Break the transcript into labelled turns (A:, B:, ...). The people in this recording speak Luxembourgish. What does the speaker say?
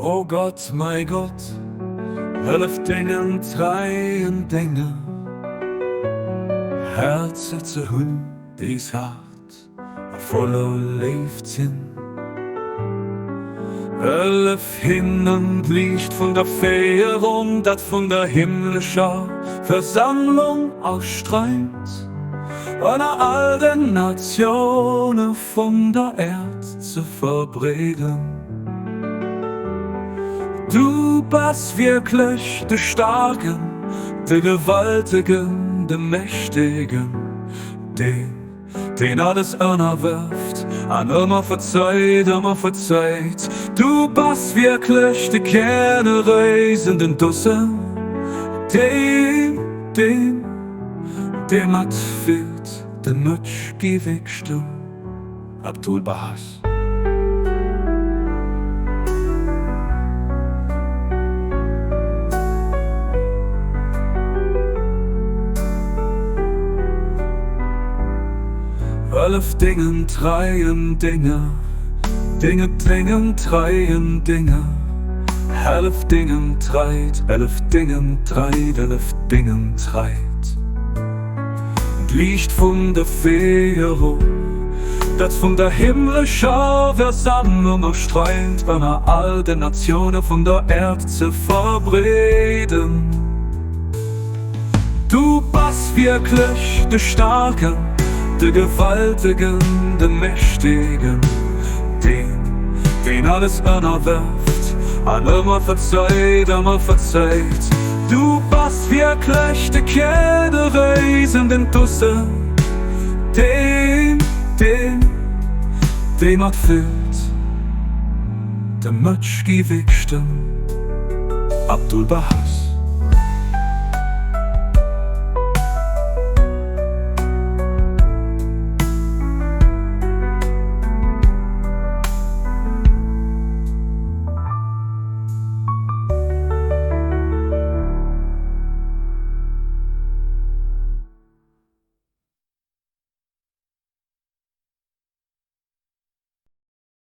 A: O Gott, mäi Gott, hëllef dengen treien Dénger, Häerzer ze hunn, déi zaart a voller Léift sinn. Hëllef hinnen, d'Liicht vun der Féierung, dat vun der himmlescher Versammlung ausstrahlt, ënner all den Natioune vun der Äerd ze verbreeden. Du bass wierklech de Staarken, de Gewaltegen, de Mächtegen, deen, deen alles ënnerwërft an ëmmer verzeit, ëmmer verzeit. Du bass wierklech de Generéisen, den Doucen, deen, deen, dee matfillt, de Mëtsch giwégschten. Abdul-Bahas. Hëllef dengen treien Dénger, Dénge dengem treien Dénger, Hellef dengem treit, hellef dengem treit, hellef dengem treit. D'Liicht vun der Féierung, dat vun der himmlescher Versammlung erstrahlt, ënner all den Natioune vun der Äerd ze verbreeden. Du bass wierklech de Staarken, de Gewaltegen, de Mächtegen, deen, deen alles ënnerwerft an ëmmer verzeit, ëmmer verzeit. Du bass wierklech de Generéisen, den Doucen, deen, deen, dee matfillt, de Mëtsch giwégschten Abdul-Bahá.